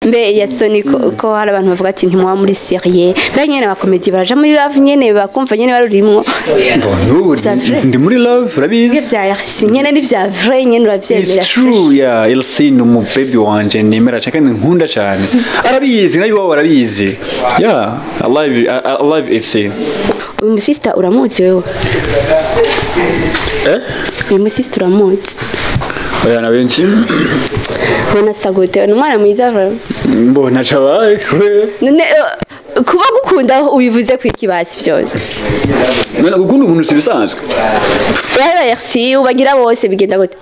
Mbe Yasoni, ko hari abantu bavuga ati ntimuba muri série, mbe nyene abakomedi baraja muri love nyene, bakumva nyene barurimwo? Bon, n'ubu Vya vrai. Ndi muri love, urabizi. Ivyo vya RC nyene ni vya vrai nyene, uravyemera? It's true, yeah. LC ni umubaby wanje nemera cyane kandi nkunda cyane. Arabizi, nawe iwabo arabizi. Yeah, I love LC. Uyu musista uramuzi wewe? Eh? Uyu musista uramuzi? Oya, na benshi. Ubona asa gute? Ni umwana mwiza vraiment? Mbona cabaye kwe. None kuba gukunda ubivuze ku ikibasi vyose? None gukunda umuntu si bisanzwe? Uraheba RC ubagira bose, bigenda gute?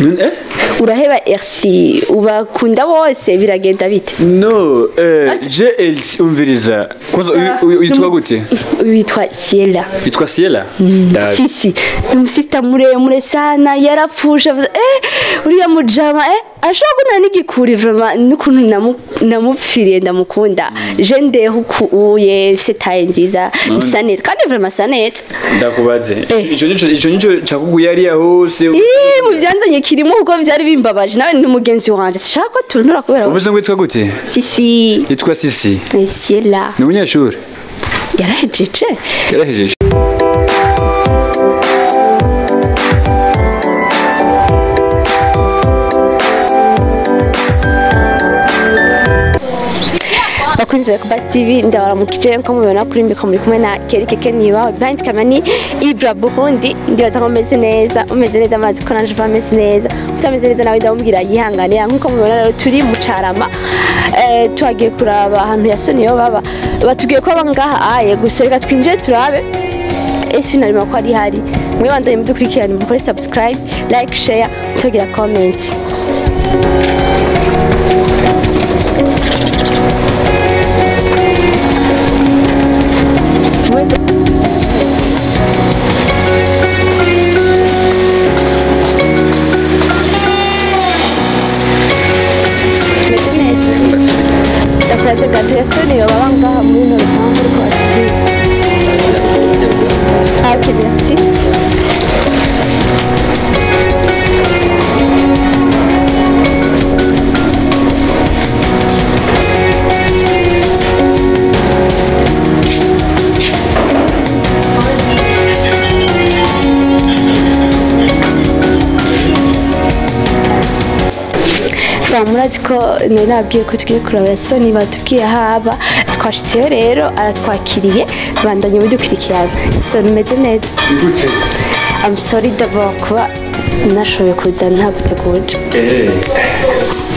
None eh? Uraheba RC ubakunda bose, biragenda bite? No, je LC, umviriza. Kwanza uyu yitwa gute? Uyu yitwa Ciela. Yitwa Ciela? Sisi ni umusista muremure sana, yarapfushe, avuze uriya mujama ashobora kubona n'igikuri vraiment, n'ukuntu namupfiriye, ndamukunda je, ndeho uku uye mfise taille nziza, isa neza kandi vraiment asa neza. Ndakubaze. Eh. Ico nico cakuguye hariya hose. Ih, mu vyanzanye kirimo, kuko vyari bimbabaje, nawe ni umugenzi wanje, sinshaka ko tuntura kubera. Uvuze ngo yitwa gute? Sisi. Yitwa Sisi. Ciela. Ni umunyeshuri? Yarahejeje. Yarahejeje. Bakunzi ba Kubasi TV, ndabaramukije. Nko mubibona kuri micro muri kumwe na Kerike Keniwa, behind camera ni Ibra Burundi. Ndibaza ko mumeze neza, umeze neza amazi ko nanje mba meze neza, utameze neza nawe ndamubwira yihangane. Nkuko mubibona rero turi mu Carama, tuhagiye kuraba ahantu Yasoni yo baba, batubwiye ko baba ngaha aye gusa. Reka twinjire turabe ese finalement ko ari hari. Mwe bandanye mudukurikirane, mukore subscribe, like, share, tugira comment. Mwese meze neza. Ndakubaze gato, Yasoni yoba aba ngaha muri runo rupangu ariko batubwiye? Ah, ok, merci. Ba murazi ko nari nababwiye ko tugiye kuraba Yasoni, batubwiye aho aba, twashitseyo rero aratwakiriye. Bandanye mudukurikirana. Yasoni, umeze neza? Gute? I'm sorry d'abord kuba nashoboye kuza ntaguteguje.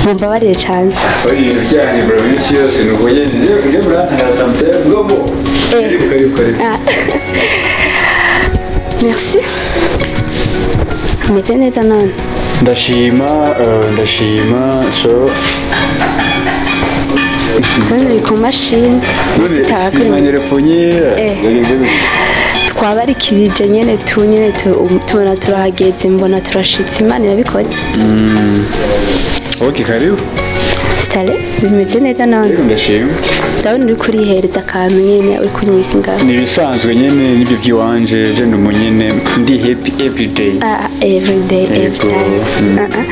Mumbabarire cyane. Oya, ibintu byanyu buri minsi yose ni uko nyene. Ngiye murantara sometimes bwo. Karibu, karibu, karibu. Ah. Merci. Umeze neza none? Ndashima, ndashima so. None uri ku mashini? None Taka. mwanyerefone? Twabarikirije nyene tu nyene tubona turahageze, mbona turashitse, Imana irabikoze. Ok, karibu. Stale bimeze neza none? Yego, ndashima. Ndabona uri kurihereza akantu nyene, uri kunyika ingano. Ni ibisanzwe nyene, nibyo by'iwanje, je ndi umunyene, ndi happy every day. Ah, every day, every Yego. time. Ah, ah.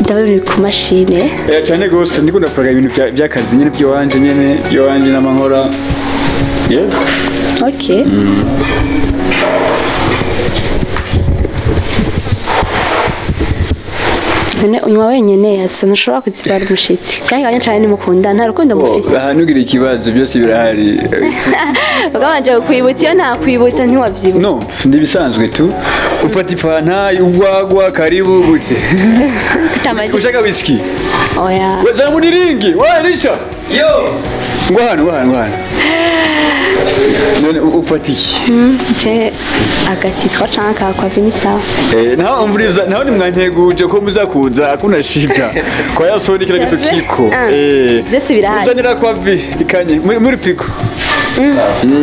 Ndabona uri ku mashine. Eh, cyane gose, ndiko ndapanga ibintu by'akazi nyene by'iwanje nyene, by'iwanje n'amahora. Yego. Ok, none unywa wenyene Yaso, ntushobora kuzibara umushitsi kandi kanya cane nimukunda, nta rukundo mufise? Aha ntugire ikibazo, byose birahari. Bagabanje kukwibutsa, iyo ntakwibutsa ntiwavyibuka. No, ndi bisanzwe tu. Ufata ifanta, ugwagwa, karibu gute? Kutamaje. Ushaka whisky? Oya. Weza muniringi, warisha. Yo. Ngwa hano, ngwa hano, ngwa hano. None ufata iki? Je agasitwa canke akakwavi ni sawa. Eh, naho umvuriza, naho nimwanteguje ko muzakuza, hakuna shida. Kwa Yasoni kila kitu kiko. Ah. Eh. Vyose birahari. Uzanira kwa vi ikanye muri frigo.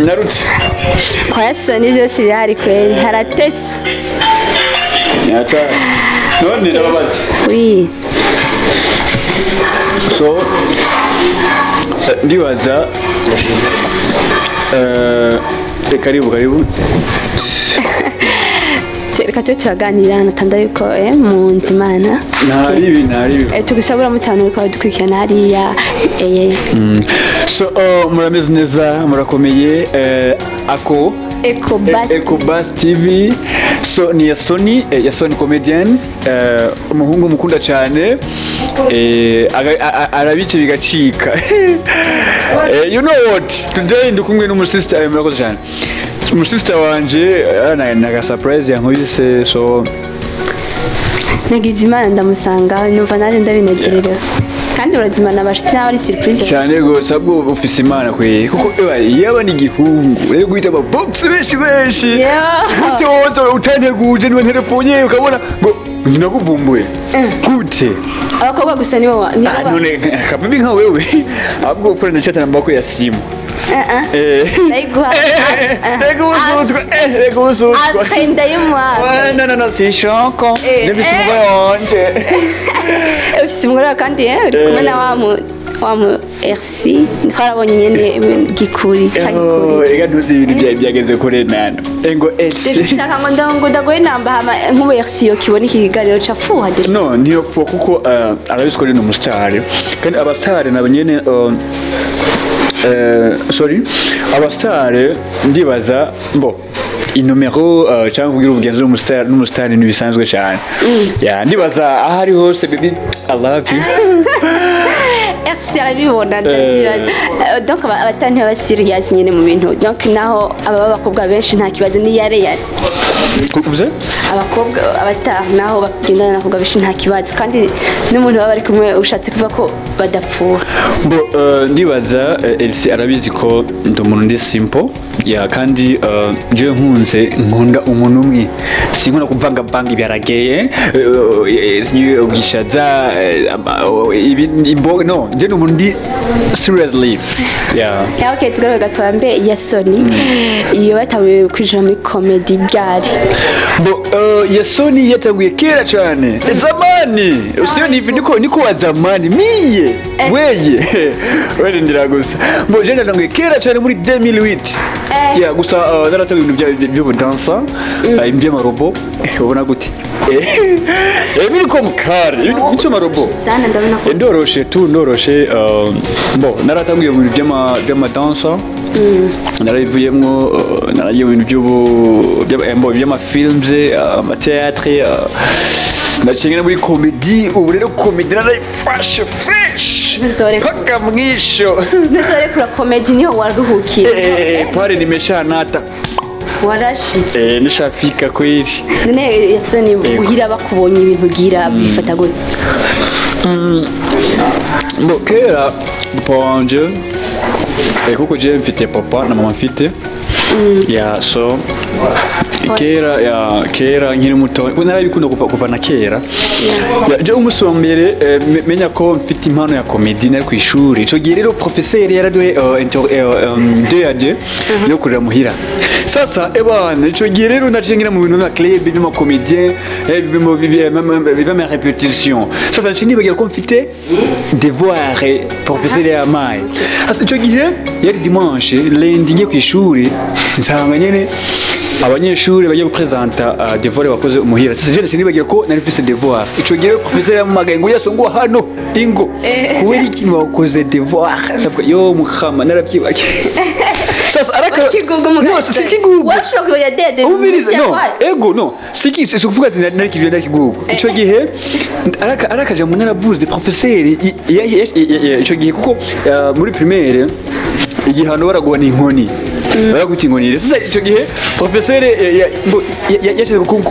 Narutse. Kwa Yasoni vyose birahari kweri, haratese. Nyata. None ndababaza. Oui. So ndibaza karibu, karibu. Reka tube turaganira natanda yuko mu nzimana ntari tugusaba uramutse abantu bariko badukurikirana hariya. So murameze neza, murakomeye. Ako Ecobus TV. So ni Yasoni, Yasoni comedian, umuhungu mukunda cyane, arabice bigacika. You know what, today ndi kumwe n'umusista, murakoze cyane, umusista wanje naga surprise yankubise. So nagize Imana ndamusanga, numva naje ndabinezerewe. Kandi urazimana abashitsi nawe ari surprise cyane rwose, ahubwo ufise Imana kwe, kuko yaba ni igihungu rero guhita ama box benshi benshi gute wowe utanteguje, niwe nterefonye ukabona ngo ndakuvumbuye gute. Abakobwa gusa nibo none kabibi nka wewe, ahubwo ukora na chat namba ko ya simu. Ndayiguha. Reka ubusutwa. Après ndayimuha. No, si shoko. Ndabise umugore wanje. Ufise umugore kandi uri kumwe na wa mu RC, twarabonye nyene gikuri cagikuri. Ega ntuzi ibintu byageze kure nano. Engo RC. Shaka ngo ndagoye namba hama nk'ubu RC yo kibona iki kiganiro cafuha. No, niyo fuha kuko arabizi ko ari umustar. Kandi abastar nabo nyene sorry, abastar ndibaza mbo inomero cyangwa kugira ubugenzi n'umustar ni bisanzwe cyane. Ya ndibaza aho ari hose, baby I love you. RC arabibona ndavyibaza. Donc abastar ntibaba serious nyene mu bintu. Donc naho ababa abakobwa benshi nta kibazo ni yare yare. Kuvuze? Abakobwa abastar naho bagendana n'abakobwa benshi nta kibazo, kandi n'umuntu baba bari kumwe ushatse kuvuga ko badapfuha. Bo ndibaza Elsie arabizi ko ndi umuntu ndi simple. Ya kandi jewe nkunze nkunda umuntu umwe, sinkunda kuvanga banga ibiharage ubwishaza imboga, no je ni umuntu ndi seriously. Yeah. Ya okay, tugaruke gatoya mbe Yasoni iyo batabuye kwinjira muri comedy gari. Bo Yasoni yatanguye kera cyane zamani, usiyo ni niko wa zamani miye weye wende ndira gusa. Bo je natanguye kera cyane muri 2008. Yeah, gusa naratanguye ibintu by'ubudansa, iby'amarobo, ubona gute? Biri ko mukari, by'amarobo. Sana ndabona ko ndoroshe tu ndoroshe. Bo naratanguye ibintu by'amadansa. Narabivuyemwo, naragiye mu bintu by'amafilms, amateatre, naciye muri comedy. Ubu rero comedy narayifashe fresh paka mwisho. Ntuzorekura comedy, niho waruhukiye. Pale nimeshanata. Warashitse. Nishafika kweli. None Yasoni muhira bakubonye ibintu ugira bifata gute? Bo kera papa wanje, kuko je mfite papa na mama mfite. Ya so kera ya kera nkiri muto narabikunda kuva na kera. Je umunsi wa mbere menya ko mfite impano ya comedy nari ku ishuri. Ico gihe rero professeur yaraduhe 2 à 2 yo kurira muhira. Sasa ebana ico gihe rero naciye ngira mu bintu bya club by'ama comédien biva ma répétition. Sasa naciye nibagira ko mfite devoir professeur yamaye. Sasa ico gihe yari dimanche, lundi ngiye ku ishuri nsanga nyene abanyeshuri bagiye gupresenta devoir bakoze umuhira. Sasa je nibagira ko nari mfise devoir. Ico gihe professeur yamamagaye ngo yasongo hano ingo kubera iki wakoze devoir. Ndavuga yo mukhama narabyibagiye. Sasa araka no si kigugu. Washobora kwibagira dede. Umviriza no ego no siki sikuvuga ati nari kivyo nari kigugu. Ico gihe araka jambo naravuze professeur ico gihe kuko muri primaire igihano baraguha ni inkoni. Baraguta inkoni. Sasa ico gihe professeur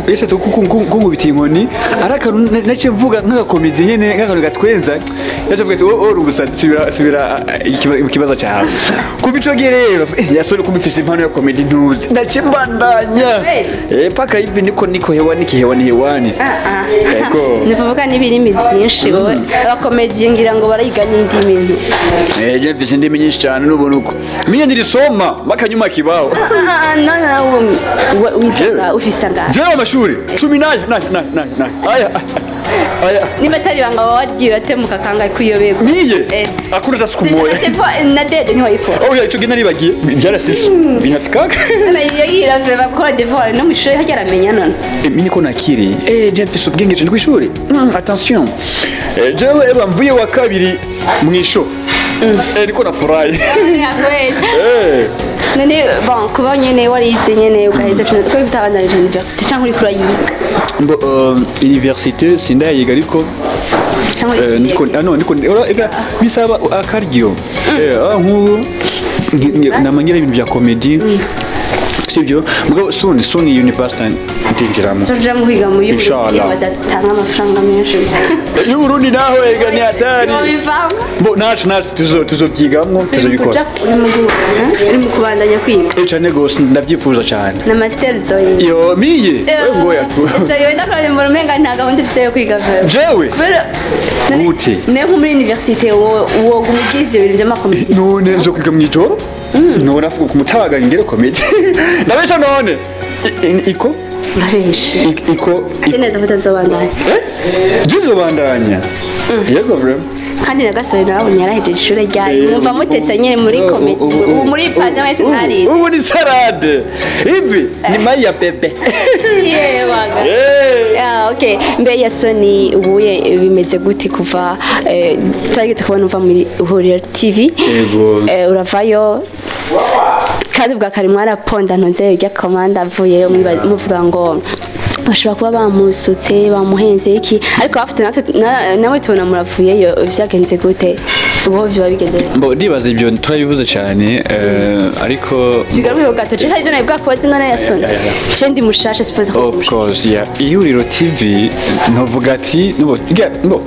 yashatse kunkubita inkoni araka naciye mvuga nk'agakomedi nyene nk'akantu gatwenza. Yacavuga ati wowe uri ubusa subira ikibazo cyawe. Kuva ico gihe rero Yasoni kumufise impano ya comedy ntuzi naciye mbandanya paka hivi niko hewani kihewani hewani. Ego nivuga n'ibirimi byinshi wowe abakomedi ngira ngo barayiga n'indi bintu. Je mfise indimi nyinshi cyane n'ubuntu uko minye nirisoma bakanyuma kibao. No no wiga ufise angahe? Jewe amashuri 10 na aya. Aya. Niba atari ibanga wagira atemuka kangahe kuyoberwa? Miye akunda hata siku moja. Na dede ntiwayikora? Oya, ico gihe naribagiye, byarasise binafikaka. Yagira vraiment gukora devoir no mw'ishuri hajya aramenya none. Mimi niko nakiri, je mfise ubwenge je kwishuri. Attention, jewe eba mvuye wa kabiri mwisho, niko nafurahi. None bon, kuba nyene warize nyene ugaheza cyane, ko bitabandanije université cyangwa uriko urayiga? Bo, université sindayiga, ariko cyangwa niko ah, no niko ega bisaba akaryo. Nk'ubu namangira ibintu bya comedy, sibyo? Mugabo soon soon university ndinjiramo. Tuja mu kwiga mu y'Uburundi? Inshallah. Badatanga amafaranga menshi. Y'Uburundi naho ega ni hatari. Bivamo. Bo nacu tuzobyigamwo, tuzobikora. Uri mu kubandanya kwiga? Cyane gose, ndabyifuza cyane. Na master uzoyiga? Yo miye we ngoya tu. Ese yowe ndakora mbona umenga nta gahunda ufise yo kwiga vuba. Jewe? Kubera Gute? Ne nko muri université wo woguma ugira ivyo bintu vy'ama comédie? None nzokwiga mw'ijoro, none afuka ku mutaga ngere comédie, ndabesha none? Iko Urabeshe. Iko. Ati neza ko utazobandanya? Jizobandanya, yego, vraiment. Kandi na Gasore narabonye yarahejeje ishure ryayo, mwumva mutese nyene muri comédie, ubu muri panze mwese mwarize. Ubu ni salade, hivi ni mai ya pepe. Yewaga. Ah, okay. Mbe ya Soni ubuye bimeze gute kuva twarigeze kubona uva muri Ihuriro TV? Yego. Uravayo kandi bwa kare mwaraponda ntonze irya komanda avuyeyo, muvuga ngo bashobora kuba bamusutse, bamuhenze iki, ariko bafite natwe nawe tubona muravuyeyo. Vyagenze gute? Ubu vyoba bigenze? Mbo ndibaza ibyo turabivuze cyane, ariko tugaruke gato, je hari ivyo nari bwakubaze none ya Soni. Yeah. Je ndi mushasha, suppose ko Of course, yeah. Ihuriro TV ntuvuga ati nubo yeah, mbo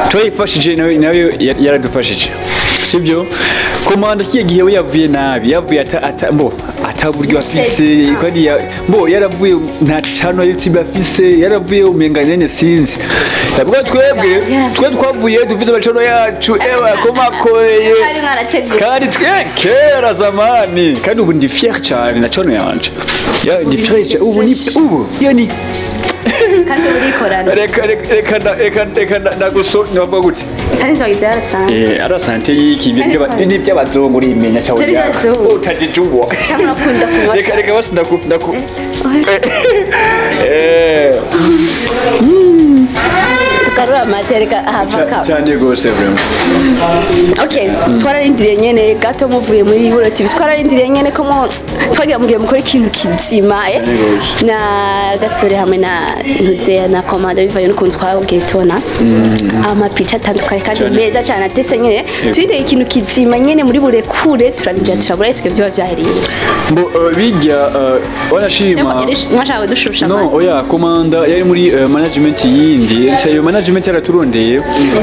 turayifashije, nawe yaradufashije, sibyo? Komanda kiye gihe we yavuye nabi, yavuye ata mbo ata buryo afise, kandi mbo yaravuye nta channel YouTube afise, yaravuye umenga nyene sinzi. Yavuga twebwe twe twavuye dufise amacano yacu, ewa komakoye. Hari mwarateguye. Kandi twe kera zamani, kandi ubu ndi fier cyane na channel yanje. Ya, ndi fier cyane ubu, ni ubu yani. Kandi urikorana. Reka reka reka reka reka ndaguso navuga gute? Kandi nzwagize yarasanga. Arasante y'iki? Kandi ni by'abazungu, urimenya cyangwa Byari iby'abazungu. Utajijua. Cyangwa urakunda kunywa? Reka reka basi ndaku Tukarura amata, reka ahava kaba. Cyane gose vraiment. Okay, twararindiriye nyene gato muvuye muri Ihuriro TV, twararindiriye nyene ko twagira mugiye mukora ikintu kizima, Cyane gose. Na Gasore hamwe na Ntuzeya na Komanda, bivanye n'ukuntu twabwiye tubona amapica atandukanye kandi Cyane. meza cyane atese nyene, twiteye ikintu kizima nyene muri burekure, turarindira turabura, ese vyoba vyaheriye? Mbo bijya wanashima. Mwashaka kudushusha No, amata? oya, komanda yari muri management yindi. Ese iyo management yaraturondeye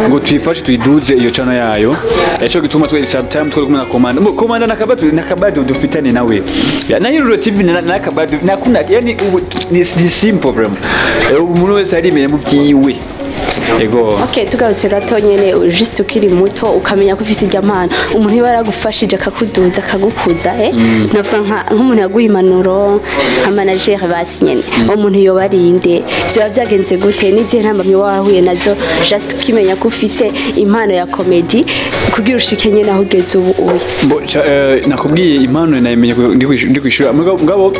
ngo tuyifashe tuyiduze iyo channel yayo. Eco gituma twe sometime twari kumwe na komanda. Mbo komanda nakabadu nakabadu dufitane nawe. Ya, na Ihuriro TV nakabadu nakuna, yani ubu ni simple vraiment. Umuntu wese arimenya mu byiwe. Ego. Okay, tugarutse gato nyene, juste ukiri muto ukamenya ko ufise irya mpano, umuntu iba yaragufashije akakuduza akagukuza, navuga nk'umuntu yaguha impanuro nka manager basi nyene, uwo muntu yoba arinde, vyoba vyagenze gute, n'izihe ntambamyi woba warahuye nazo just ukimenya ko ufise impano ya comedy kugira ushike nyene aho ugeze ubu uye? Mbo nakubwiye, impano nayimenye ndi kwishura. Mugabo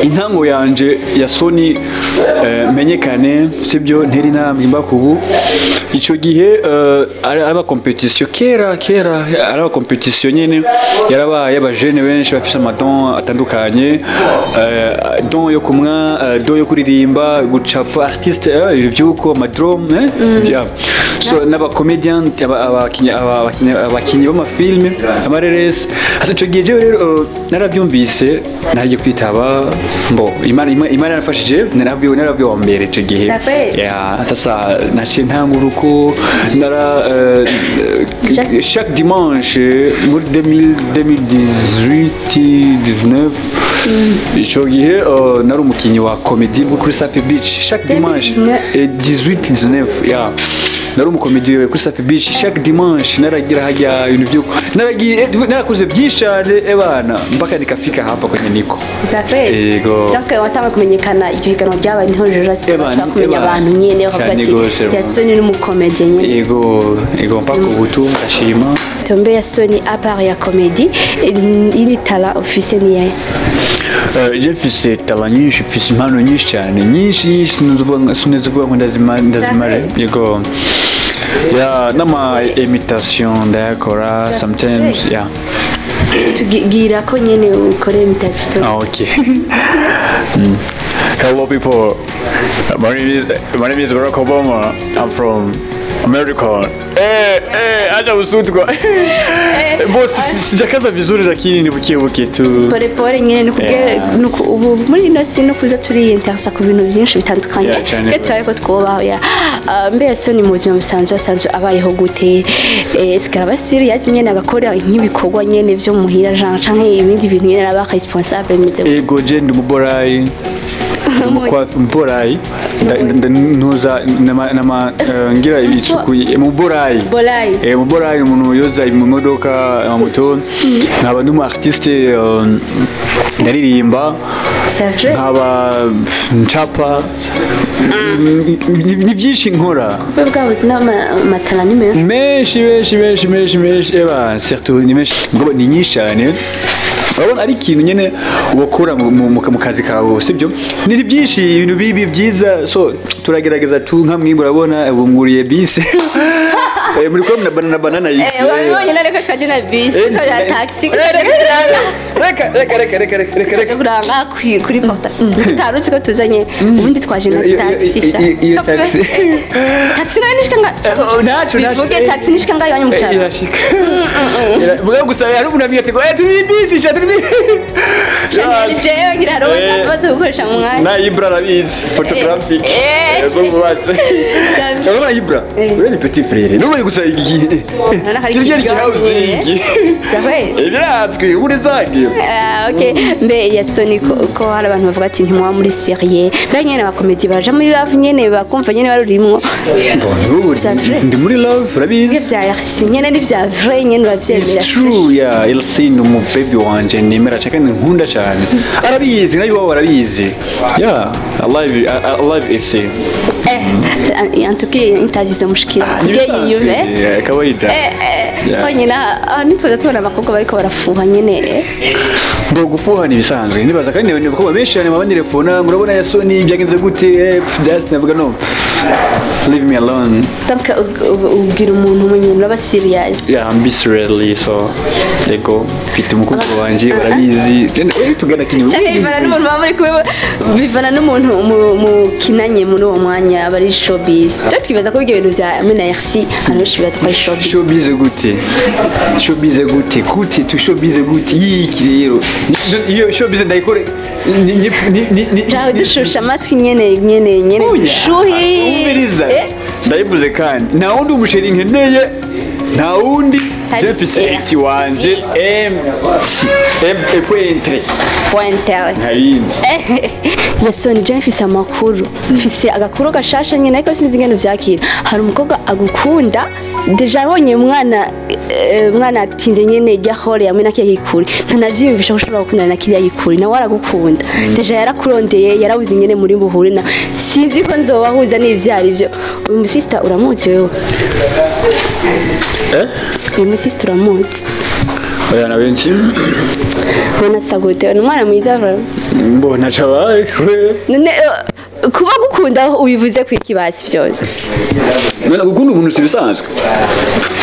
intango yanje ya Sony, menyekane, sibyo? Nteri intambwe mbakubu ico gihe, araba competition kera kera, araba competition nyene yarabaye, abajene benshi bafise amadon atandukanye, don yo kumwa, don yo kuririmba, gucapa, artiste, ivyuko amadrum, yeah. So n'aba comedian, abakinyi b'amafilme, amareresi. Asa ico gihe jewe rero narabyumvise, nagiye kwitaba. Mbo Imana yarafashije, naravuye wa mbere ico gihe. Ça fait. Yeah, sasa naciye ntangura uko nara chaque dimanche muri 2000 2018 19, ico gihe nari umukinyi wa comedy kuri Safi Beach chaque dimanche. 2019. Et 18 19, yeah. Nari umukomedi kuri Safi Beach chaque dimanche, naragira hajya ibintu byo naragiye, narakoze byinshi cyane ebana, mpaka nikafika hapa kwenye niko. Zakweli. Yego. Donc watanga kumenyekana iryo higanwa ryabaye, niho rero Ebana, kumenya ebana. abantu nyene bakavuga Cyane ati gose, Yasoni n'umukomedi nyene. Yego, mpaka ubu tu ndashima. Tombe Yasoni, à part ya comédie, ini talent ufise ni yahe? Je mfise talent nyinshi, mfise impano nyinshi cyane, nyinshi nyinshi, sinizovuga ngo ndazimare. Yego, ya n'ama imitation ndayakora sometimes, yeah. Tugira ko nyene ukore imitation. Ah, okay. Hello people, my name is Barack Obama. I'm from America. Eh, eh, acha usutwa. Boss, sijakaza vizuri lakini ni buke buke tu. Pore pore nyene ni nuko ubu muri ino si no kuza turiyinteresa ku bintu byinshi bitandukanye. Yeah, cyane. Twe turabe ko twubaho ya. Ah, mbe Yasoni mu buzima busanzwe asanzwe abayeho gute? Est-ce aba serious nyene, agakora nk'ibikorwa nyene vyo muhira genre, canke ibindi bintu nyene, aba responsable, bimeze gute? Ego, je ndi umuborayi. Umuborayi. Ntuza nama ngira isuku umuborayi. Borayi. Umuborayi, umuntu yoza imodoka, amamoto. Nkaba ndi umu artiste, ndaririmba. C'est vrai. Nkaba ncapa. Ni byinshi nkora. Kube bwabo n'amatara ni menshi. Menshi menshi menshi menshi menshi, eba surtout ni menshi ngo ni nyinshi cyane. Urabona ari ikintu nyene wakora mu kazi kawe, sibyo? Ni byinshi, ibintu bibi, byiza, so turagerageza tu nka mwimwe. Urabona ubu nguriye bisi. Muri kumwe na banana banana. Wabibonye none ko twaje na bisi, twaje taxi, twaje kuranga. Reka reka reka reka reka reka. Twaje Reka. Kuranga kuri porta utarutse ko tuzanye ubundi twaje na taxi sha. Iyo taxi. Taxi nayo nishika nga Oh, naco naco. Bivuge, taxi nishika nga iwanyu mu cyaro. Irashika. Mugabo gusa hari umuntu abwiye ati ngo turi bisi sha, turi bisi. Chanel jewe ngira roho ntabazo gukoresha mu mwanya. Na Ibra arabizi, photographic. Zo mubatse. Safi. Urabona Ibra? Uriya ni petit frère. Nubwo gusa iki. Urabona ko ari Kirya ikiryohe. iki. Safi. Birazwi, ubu zagiye. Ah, okay. Mbe Yasoni, ko hari abantu bavuga ati ntimuba muri série, mbe nyene abakomedi baraja muri love nyene bakumva nyene barurimwo? Bon, Vya vrai. ndi muri love, urabizi. Ibyo vya RC nyene ni vya vrai nyene uravyemera? It's true, yeah. Elsie ni umu baby wanje nemera cyane kandi nkunda cyane. Arabizi, nayo iwabo barabizi. Yeah, I love Elsie. En tout cas interview mushikira kugira yiyumve. Yeah, kawaida. Yeah. Ko nyina ah, nitwaza tubona abakobwa bariko barafuha nyene. Ngo gufuha ni ibisanzwe nibaza, kandi ni abakobwa benshi cyane babantelefona ngo urabona Yasoni byagenze gute? Pff, just navuga no, pff, leave me alone. Donc ubwira umuntu umwe nyene uraba serious? Yeah, I'm busy so yego, mfite umukunzi wanje, barabizi. Tugana kinyi. Canke bivana n'umuntu muba muri kumwe, bivana n'umuntu mukinanye muri uwo mwanya, aba ari showbiz. Twe twibaza ko ibyo bintu vya muri na RC, abantu benshi bibaza ko ari showbiz. Showbiz gute? Showbiz gute? Gute tu showbiz gute yiki? Rero iyo showbiz ndayikore ni Jawe dushusha amatwi nyene nyene nyene. Oya, dushuhi. Umviriza, ndayivuze kandi nta wundi umusheri nkeneye, nta wundi. Hari Je mfise ex wanje M M E pointre. Pointer. Nta yindi. Yasoni, je mfise amakuru, mfise agakuru gashasha nyene, ariko sinzi ingene uvyakira. Hari umukobwa agukunda déjà, abonye umwana umwana atinze nyene irya hore yamwe na kiriya gikuri, ntanavyiyumvisha ko ushobora gukundana na kiriya gikuri. Nawe aragukunda déjà, yarakurondeye, yarabuze ingene muri buhure na sinzi ko nzobahuza n'ivyo arivyo. Uyu musista uramuzi wewe? Eh. Uyu musista uramuzi? Oya, na benshi. Ubona asa gute? Ni umwana mwiza vraiment. Mbona cabaye kwe. None kuba gukunda ubivuze ku ikibasi vyose? None gukunda umuntu si bisanzwe?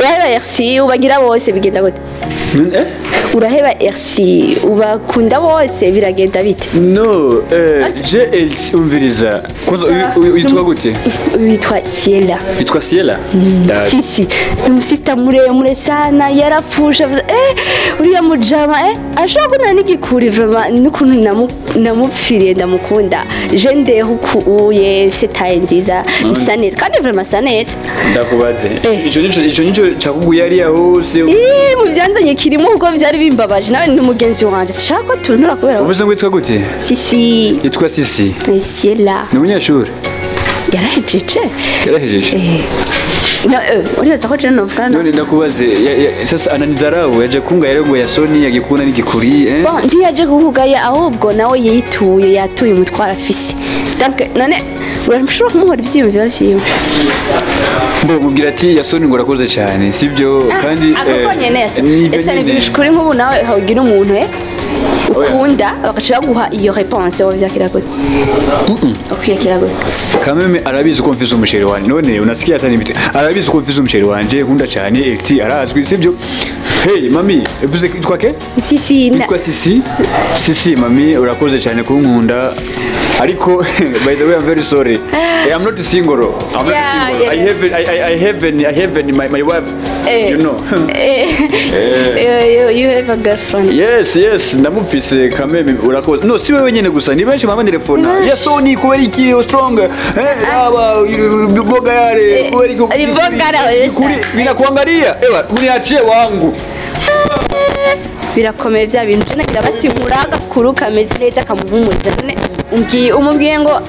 Uraheba RC ubagira bose, bigenda gute? None Uraheba RC ubakunda bose, biragenda bite? No, je Elsie, umviriza kwanza, uyu yitwa gute? Uyu yitwa Ciela. Yitwa Ciela. Sisi ni umusista muremure sana, yarapfushe, avuze, uriya mujama ashobora kubona n'igikuri vraiment, n'ukuntu namupfiriye ndamukunda. Je ndeho uku uye mfise taille nziza, nsa neza kandi vraiment asa neza. Ndakubaze. Eh. Ico nico cakuguye hariya hose? Ih, mu byanzanye kirimo kuko byari bimbabaje, nawe ni mugenzi wanje, sinshaka ko tuntura kubera. Uvuze ngo yitwa gute? Sisi. Yitwa Sisi? Ciela. Ni umunyeshuri? Yarahejeje. Yarahejeje? Eh. No, uribaza ko je novugana? None ndakubaze, sasa ananidharau, yaje kunga rero ngo Yasoni yagikunda n'igikuri, eh? Bon, ntiyaje kukugaya, ahubwo nawe yituye, yatuye umutwaro afise. Donc none urashobora kumuhora ivyiyumviro vyiwe? Mbo mubwira ati Yasoni ngo urakoze cyane, sibyo? Kandi ako konyene yasa nibyo ese nyene. Ni kuri nk'ubu nawe hawugira umuntu ukunda bagaca baguha iyo réponse, wowe vyakira gute? Ukwiyakira gute? Kameme arabizi ko mfise umuchéri wanje. None unasikia hata nibite, arabizi ko mfise umuchéri wanje nkunda cyane Elsie, arazwi, sibyo? Hey mami, uvuze yitwa ke? Si Yitwa Sisi. Sisi mami, urakoze cyane kunkunda, ariko by the way, I'm very sorry. I'm not single. I'm not single. I have my wife, you know. You have a girlfriend? Yes, ndamufise. Kameme urakoze. No si wewe nyene gusa, ni benshi mama telefona. Ni benshi. Yasoni, kubera iki strong, aba boga yale, kubera iki? Ari boga yale, kuri binakuangalia, ewa uniachie wangu. Birakomeye bya bintu. Je nagira basigura agakuru kameze neza kamuhumuriza. None umbwiye, umubwiye ngo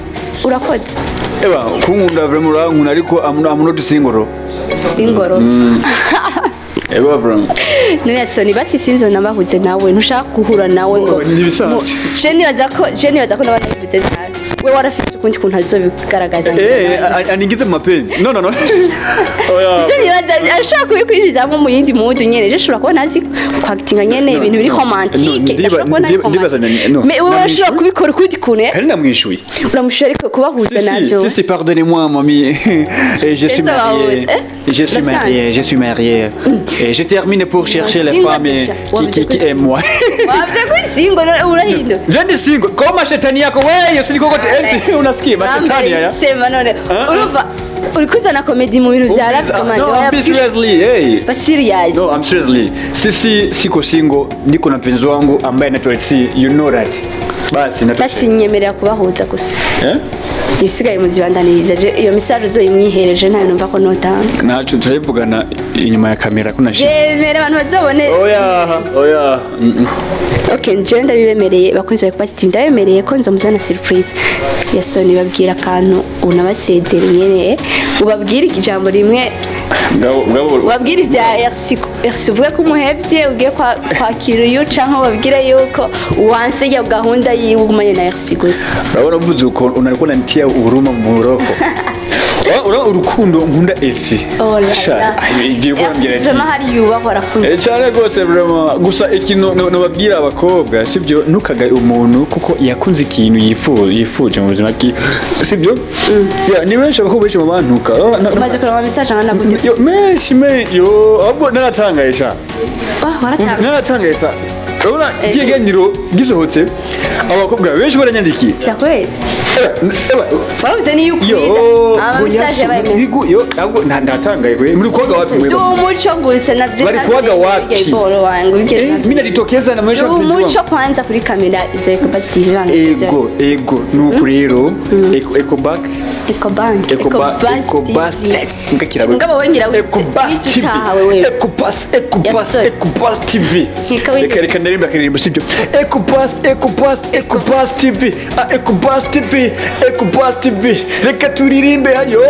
urakoze. Ewa kunkunda, vraiment urankunda, ariko I'm not single. Single. Ewa vraiment. None Soni, basi sinzi nabahuze nawe, ntushaka guhura nawe ngo Oh, ni ibisanzwe. Je nibaza ko n'abana bivuze nabi, we warafise ukundi kuntu azobigaragaza. Aningize mu mapenzi? No, no, no, oya. Je nibaza ashaka kubikwinjizamo mu yindi mudu nyene. Je shobora kuba ntazi kwakitinga nyene No, ibintu biri no. romantique. No, Ndashobora kuba ntazi ndibaza no. Mais wewe urashobora Namwishuye? kubikora ukundi kuntu, eh? Kandi namwishuye. Uramushuye, ariko kubahuza Si, navyo si, si, pardonnez-moi, mamie. Et je suis Qu'est-ce que ça va, marié. eh? Je suis La marié, je suis marié. Et je termine pour chercher les Single femmes déjà. qui aiment moi. Wavuze ko uri single, none urahinduka. Je ndi single. Kwa mashetani yako wewe, usinikokote. Elsi, unasikia mashetani haya? Sema none. Ah, ah. Urumva uri kuzana comédie mu bintu vya love command. No, I'm seriously, hey. Ba serious. No, I'm seriously. Sisi siko single, niko na mpenzi wangu ambaye anaitwa Elsi, you know that. Basi natosha. Basi nyemerera kubahuza gusa. Eh? Ibisigaye muzibandaniriza. Je iyo message uzoyimwihereje, ntayo numva ko notanga. Nacu turabivugana inyuma ya kamera kuna shida. Jemera abantu bazobone. Oya, oya. Okay, njewe ndabibemereye, bakunzi ba Ecopass TV, ndabemereye ko nzomuzana surprise. Yasoni, babwira akantu unabasezera nyene, ubabwire ijambo rimwe. Ngabo ngabo. Ubabwire ibya RC, RC, uvuge ko umuhevye ugiye kwakira uyu, canke ubabwire yuko wanse iyo gahunda yiwe, ugumanye na RC gusa. Urabona uvuze uko unalikuwa unanitia huruma mu roho. Urabona urukundo nkunda Elsie. Oh la Sha, la. ibyo RC kurambwira ati vraiment hari yubahwa, arakunda. Cyane rwose vraiment. Gusa ikintu nobabwira abakobwa, sibyo, ntukagaye umuntu kuko yakunze ikintu yifuje mu buzima bwiwe, sibyo? Ya, ni benshi, abakobwa benshi mu bantuka. Umaze kureba message angana gute? Yo, menshi yo, ahubwo naratangaye sha. Ah, waratanga. Naratangaye sa. Urabona ikiganiro gisohotse, abakobwa benshi baranyandikiye. Vya kweli? Ewa, Warabuze niyo yo, ukwiza ama message yabaye menshi. Yo, ahubwo ndatangaye kwe. Muri kuwaga wapi Ndi mwe? umuco gusa na Bari kuwaga wapi? Boro wangu. Mimi najitokeza na maisha Ndi umuco kwanza kuri kamera za Ecopass TV bana. Ego, ego, nuko rero Ecobank. Ecobank. Ecobank, Ecobus TV. ngakira. Ngabo wongera Ecobus wize TV. utaha wewe. Ecobus, Ecobus, Yasore. Ecobus TV. Nkeka wize. Reka reka ndirimba akaririmbo, sibyo? Ecobus, Ecobus, Ecobus TV, ah, Ecobus TV, Ecobus TV, reka turirimbe yo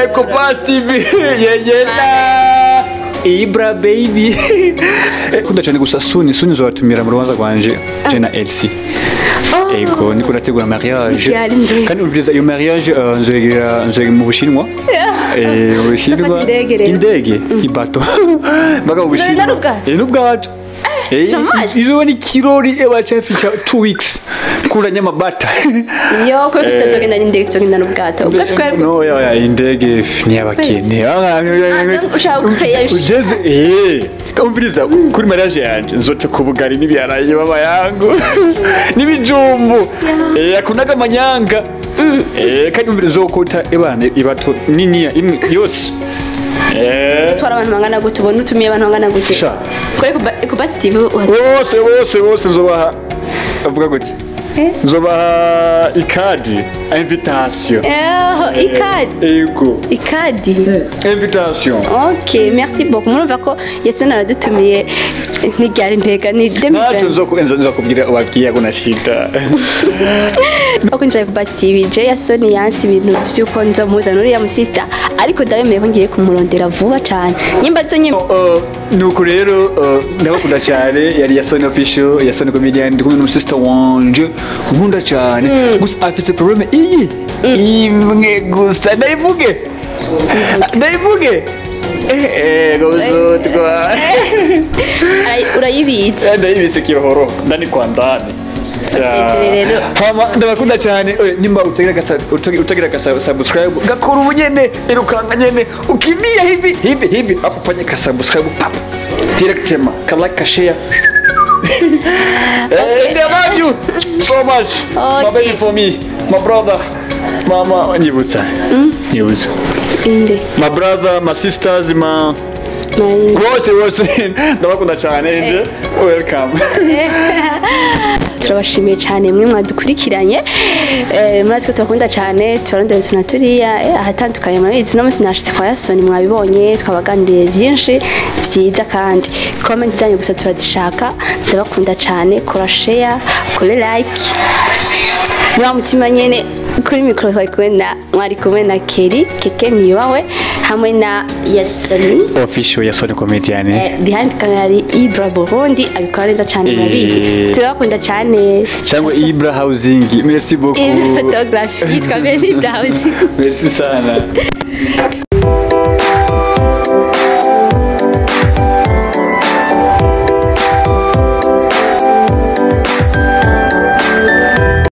Ecobus TV yeyena Ibra baby. Kunda cyane gusa. Suni suni nzobatumira mu rubanza rwanje, je na Elsie. Oh. Ego, niko nategura mariage. Ryari mbere? Kandi umviriza, iyo mariage nzoyigira mu Bushinwa. Mu Bushinwa. Uzofata indege rero? Indege, ibato. Baga mu Tuzogenda Bushinwa. n'ubwato? N'ubwato. Chômage? Izo ni kirori ewa chafi cha 2 weeks. Kula nyama bata. Iyo ko tutazogenda n'indege, tuzogenda n'ubwato. Ubwo twari No, ya indege ni abakene. Donc ushaka gucreya Ugeze umviriza, kuri mariage yanje nzoca ku bugari n'ibiharage baba yangu n'ibijumbu, akunaga amanyanga, kandi umviriza, uzokota ebana ibato niniya imwe yose. Tutwara abantu bangana gute? Ubona utumiye abantu bangana gute? Sha. Kuri Ecopass TV Bose bose bose nzobaha, avuga gute, nzobaha ikadi invitation. Ikadi? Ego. Ikadi. Invitation. Ok, merci beaucoup. Murumva ko Yasoni aradutumiye. Ntiryari mbega ni Nacho 2020? Nzokubwira wakiya kuna shida. Bakunzi ba Kubasi TV, je Yasoni yansi ibintu vy'uko nzomuza n'uriya musista, ariko ndabemeye ko ngiye kumurondera vuba cane nyimba zo nyimba. Nuko rero ndabakunda cyane. Yari Yasoni Official, Yasoni Comedian, ndi kumwe n'umusista wanje nkunda cyane, gusa afite problème iyi imwe gusa. Ndayivuge, ndayivuge, gusutwa. Urayibitse. Ndayibise kirohoro ndani kwa ndani. Basezere rero. Hama ndabakunda cyane. Nimba utagira ka subscribe, gakora ubu nyene, irukanga nyene, ukimbia hivi hivi hivi, afu fanye ka subscribe pap directement, ka like, ka share. And I love you so much, my baby, for me, my brother, mama, nyibutsa, nyibutsa. Inde? My brother, my sisters, my bose bose, ndabakunda cyane. Nje welcome. Turabashimiye cyane mwe mwadukurikiranye. Murazi ko tubakunda cyane, tubarondera utuntu turiya ahatandukanye. Murabizi, uno munsi nashitse kwa Yasoni, mwabibonye, twabaganiriye byinshi byiza, kandi comment zanyu gusa turazishaka. Ndabakunda cyane. Kora share, kore like muri wa mutima nyene. Kuri mikoro twari kumwe na, mwari kumwe na Kelly Keke Niyubahwe hamwe na Yasoni Official, Yasoni Comedian. Behind camera ari Ibra Burundi, abikora neza cyane, murabizi. Turabakunda cyane. Cyangwa Ibra Housing, merci beaucoup. Ibra Photography yitwa mbere Ibra Housing. Merci sana.